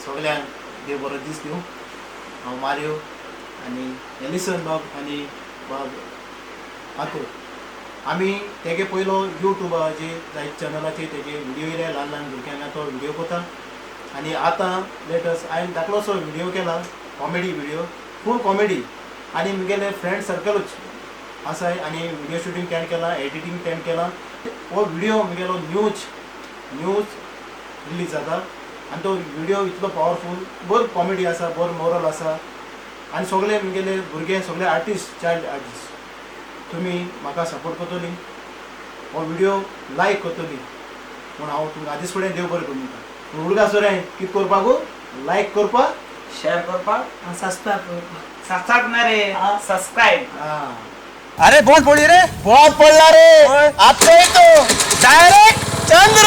सगळ्यांक देव बरो दीस दिवं. हांव मारियो आनी एलिसन बाब आनी बाब आतूर, आमी तेगे पयलो युट्यूबाचेर जायत चॅनलाचेर तेजे व्हिडियो येयले. ल्हान ल्हान भुरग्यांक तो व्हिडियो करता आनी आतां लेटस्ट हांवें धाकलोसो व्हिडियो केला, कॉमेडी व्हिडियो, फूल कॉमेडी. आनी मुगेले फ्रेंड सर्कलूच आसाय आनी व्हिडियो शुटींग तेणें केलां, एडिटींग तेणें केलां. हो व्हिडियो मुगेलो न्यूज न्यूज रिलीज जाता आनी तो व्हिडियो इतलो पावरफूल, बरो कॉमेडी आसा, बरो मोरल आसा. आनी सगळे मुगेले भुरगे, सगळे आर्टिस्ट, चायल्ड आर्टिस्ट, तुमी म्हाका सपोर्ट करतली, हो व्हिडियो लायक करतली म्हूण हांव तुमकां आदींच फुडें देव बरें करूं म्हणटा. पूण उडगा सोरें कितें करपाकू? लायक करपाक, शेअर करपाक, सबस्क्रायब करपाक. सबस्क्रायब ना रे, सबस्क्रायब. आं. अरे, बहुत पडली रे, बहुत पडला रे. आता येतो डायरेक्ट चंद्र.